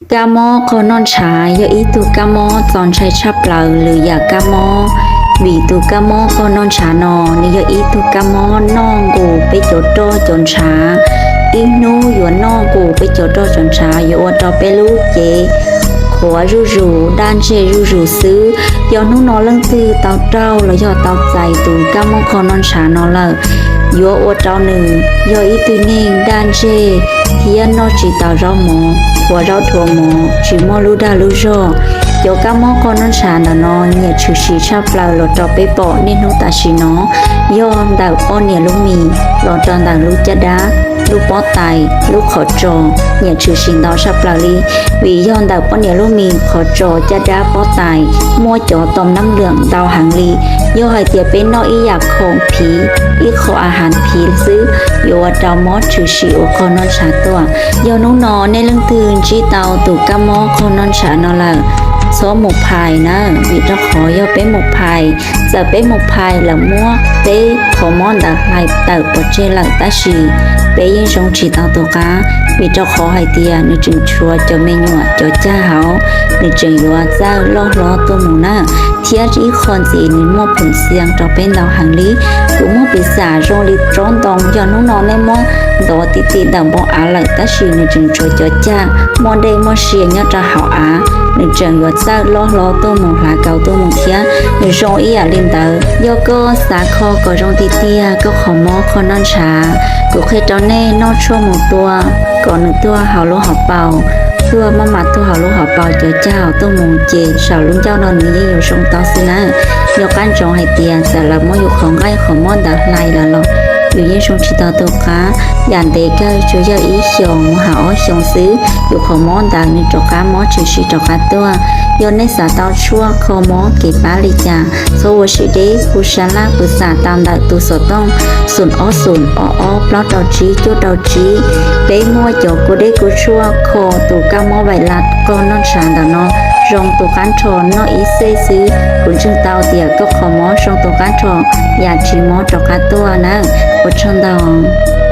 Kab mob qog noj ntshav yog ib tug kab mob txaus ntshai tshaj plaws lwm yam kab mob, vim tus kab mob qog noj ntshav no nws yog ib tug kab mob noj nqus peb cov roj cov ntshav. Ib hnub yuav noj nqus peb cov roj cov ntshav, yuav ua rau peb lub cev qhuav zuj zus, daj ntseg zuj zus xwb. Yog hnub no leej twg tau raug los yog tau txais tus kab mob qog noj ntshav no lawm, yuav ua rau nws yog ib tug neeg daj ntseg thiab noj tsis tau zaub mov, qhuav zaub dhuav mov, tsis muaj lub dag lub zog. Cov kab mob qog noj ntshav ntawm no nyiam tshwm sim tshaj plaws los rau peb pom niaj hnub tam sim no, yog ntawm poj niam lub mis los rau ntawm lub caj dab, lub pob tais, lub qhov tsos, nyiam tshwm sim ntau tshaj plaws li. Vim yog ntawm poj niam lub mis, qhov tsos, caj dab, pob tais muaj cov tom nab lwm ntau heev li. Yog hais tias peb noj ib yam khoom phiv, ib qho a has phiv xwb, yuav ua rau mob tshwm sim ua qog noj ntshav tuaj. Yog hnub no nej leej twg ntsib tau tus kab mob qog noj ntshav no lawm, txhob mus phais na, vim rau qhov yog peb mus phais, txawm peb mus phais lawm muab peb qhov mob ntawd hlais tawm pov tseg lawm tab sis peb yeej zoo tsis tau tus qab, vim rau qhov hais tias nws tseem tshuav cov me nyuam cov cag hauv, nws tseem yuav txawj loj hlob tuaj mus na. Thiab ib qho ntxiv nws muaj phum xias rau peb ntau heev li. Kuv muab piv xam zoo li tsob ntoo, yog hnub no nej muab ntov ti ti ntawm npoo av lawm tab sis nws tseem tshuav cov cag muaj dej muaj sia nyob rau hauv av, nws tseem yuav txawj loj hlob tuaj mus hlais kaus tuaj mus thiab. Nws zoo ib yam li ntawd, yog koj xav kho kom zoo tiag tiag koj qhov mob qog noj ntshav, kuv qhia rau nej noj tshuaj mus tua kom nws tuag hauv lub hauv paus, tuag maj mam tuag hauv lub hauv paus cov cag hauv tuaj mus ces saum lub ncauj no nws yeej yuav zoo tau xwb nawb. Yog qab ntsoov hais tias txawm lawv muab yus qhov nqaij qhov mob ntawd hlais lawm los yus yeej zoo tsis tau tus qab. Yam ntev kawg tsuas yog ib xyoos mus hauv ob xyoos xwb, yus qhov mob ntawd nws rov qab mob tshwm sim rov qab tuaj. Yog nej xav tau tshuaj kho mob kev pab li cas, txhob ua siab deb, hu sab laj pw xam tau ntawm tus xov tooj xoom ob xoom ob ob plaub rau tsib cuaj rau tsib. Peb muaj cov kua dej kua tshuaj kho tus kab mob vais las qog noj ntshav ntawm no zoo tus qab nrho noj ib xej xwb. Kuv ntseeg tau tias koj qhov mob zoo tus qab nrho, yam tsis mob rov qab tuaj nawb. Ua tsaug ntau.